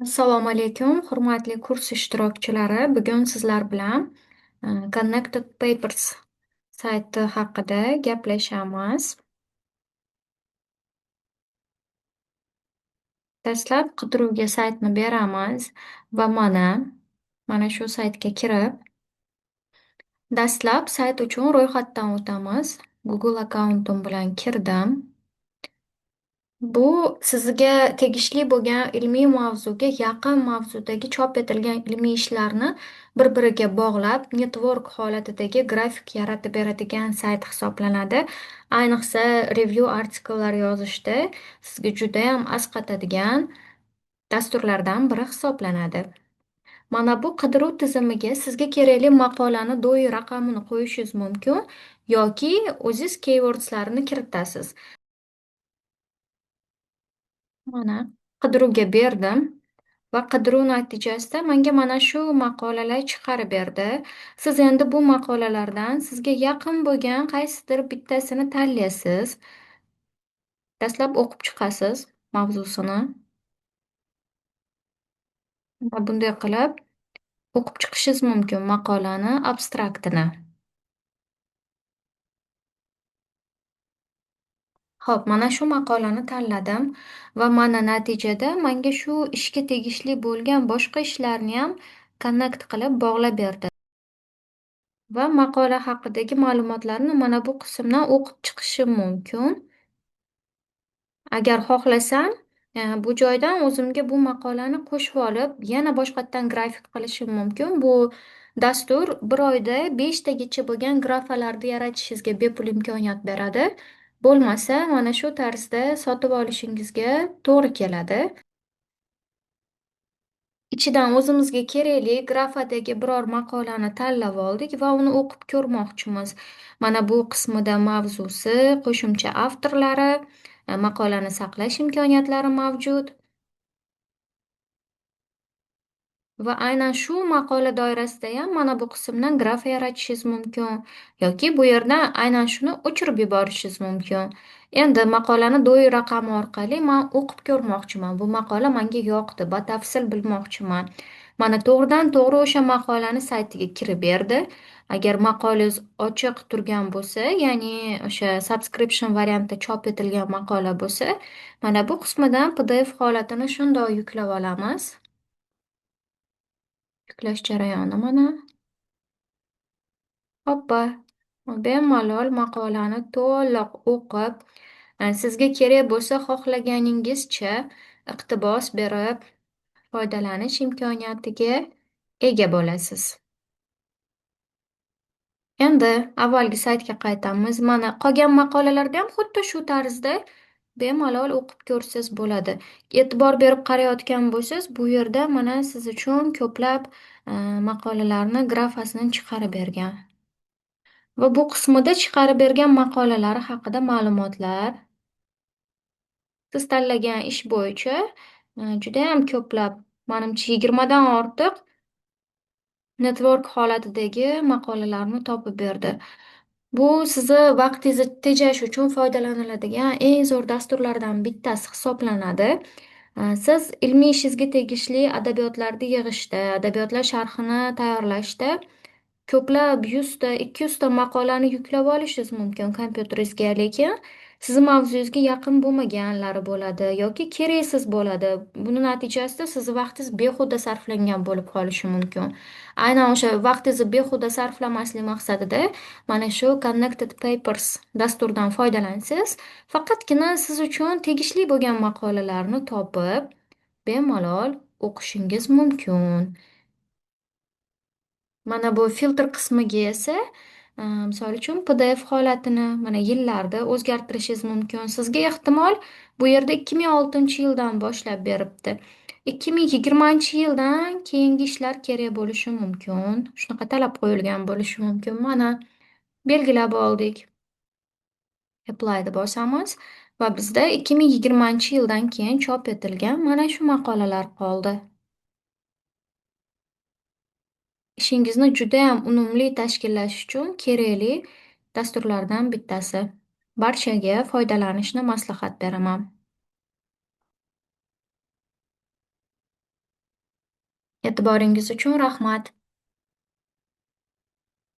Assalomu alaykum, hurmatli kurs ishtirokchilari. Bugun sizlar bilan Connected Papers sayti haqida gaplashamiz. Dastlab qidiruvga saytni beramiz va mana shu saytga kirib, dastlab sayt uchun ro'yxatdan o'tamiz. Google akkauntim bilan kirdim. Bu sizga tegishli bo'lgan ilmiy mavzuga yaqin mavzudagi chop etilgan ilmiy ishlarni bir-biriga bog'lab, network holatidagi grafik yaratib beradigan sayt hisoblanadi. Ayniqsa review artikellar yozishda sizga judayam asqatadigan dasturlardan biri hisoblanadi. Mana bu qidiruv tizimiga sizga kerakli maqolani DOI raqamini qo'yishingiz mumkin yoki o'zingiz keywordslarni kiritasiz. Mana qidiruvga berdim va qidiruv natijasida menga mana shu maqolalar chiqarib berdi. Siz endi bu maqolalardan sizga yaqin bo'lgan qaysidir bittasini tanlaysiz. Dastlab o'qib chiqasiz mavzusini. Va bunday qilib o'qib chiqishingiz mumkin maqolani abstraktini. Xo'p, mana shu maqolani tanladim va mana natijada menga shu ishga tegishli bo'lgan boshqa ishlarni ham connect qilib bog'lab berdi. Va maqola haqidagi ma'lumotlarni mana bu qismdan o'qib chiqishim mumkin. Agar xohlasam, bu joydan o'zimga bu maqolani qo'shib olib, yana boshqatdan grafik qilishim mumkin. Bu dastur bir oyda 5 tagacha bo'lgan grafalarni yaratishingizga bepul imkoniyat beradi. Bo'lmasa, mana shu tarzda sotib olishingizga to'g'ri keladi. Ichidan o'zimizga kerakli grafadagi biror maqolani tanlab oldik va uni o'qib ko'rmoqchimiz. Mana bu qismida mavzusi, qo'shimcha avtorlari, maqolani saqlash imkoniyatlari mavjud. Va aynan shu maqola doirasida ham mana bu qismdan grafa yaratishingiz mumkin yoki bu yerdan aynan shuni o'chirib yuborishingiz mumkin. Endi maqolani DOI raqami orqali men o'qib ko'rmoqchiman. Bu maqola menga yoqdi, batafsil bilmoqchiman. Mana to'g'ridan to'g'ri o'sha maqolani saytiga kirib berdi. Agar maqolangiz ochiq turgan bo'lsa, ya'ni o'sha subscription variantda chop etilgan maqola bo'lsa, mana bu qismidan PDF holatini shundoq yuklab olamiz. Yuklash jarayoni mana. Hoppa, bemalol maqolani to'liq o'qib, sizga kerak bo'lsa xohlaganingizcha iqtibos berib foydalanish imkoniyatiga ega bo'lasiz. Endi avvalgi saytga qaytamiz. Mana qolgan maqolalarda ham xuddi shu tarzda bemalol o'qib ko'rsangiz bo'ladi. E'tibor berib qarayotgan bo'lsangiz, bu yerda mana siz uchun ko'plab maqolalarni grafasini chiqarib bergan. Va bu qismida chiqarib bergan maqolalari haqida ma'lumotlar. Siz tanlagan ish bo'yicha juda ham ko'plab, menimcha 20 dan ortiq network holatidagi maqolalarni topib berdi. Bu sizni vaqtingizni tejash uchun foydalaniladigan eng zo'r dasturlardan bittasi hisoblanadi. Siz ilmiy ishingizga tegishli adabiyotlarni yig'ishda, adabiyotlar sharhini tayyorlashda ko'plab 100 ta, 200 ta maqolani yuklab olishingiz mumkin kompyuteringizga, lekin sizni mavzuyingizga yaqin bo'lmaganlari bo'ladi yoki keraksiz bo'ladi. Buni natijasida sizni vaqtingiz behuda sarflangan bo'lib qolishi mumkin. Aynan o'sha vaqtingizni behuda sarflamaslik maqsadida mana shu Connected Papers dasturidan foydalansangiz, faqatgina siz uchun tegishli bo'lgan maqolalarni topib, bemalol o'qishingiz mumkin. Mana bu filtr qismiga esa, misol uchun PDF holatini mana yillarda o'zgartirishingiz mumkin. Sizga ehtimol bu yerda 2006-yildan boshlab beribdi. 2020-yildan keyingi ishlar kerak bo'lishi mumkin. Shunaqa talab qo'yilgan bo'lishi mumkin. Mana belgilab oldik. Apply'ni bosamiz va bizda 2020-yildan keyin chop etilgan mana shu maqolalar qoldi. Ishingizni juda ham unumli tashkillash uchun kerakli dasturlardan bittasi. Barchaga foydalanishni maslahat beraman. E'tiboringiz uchun rahmat.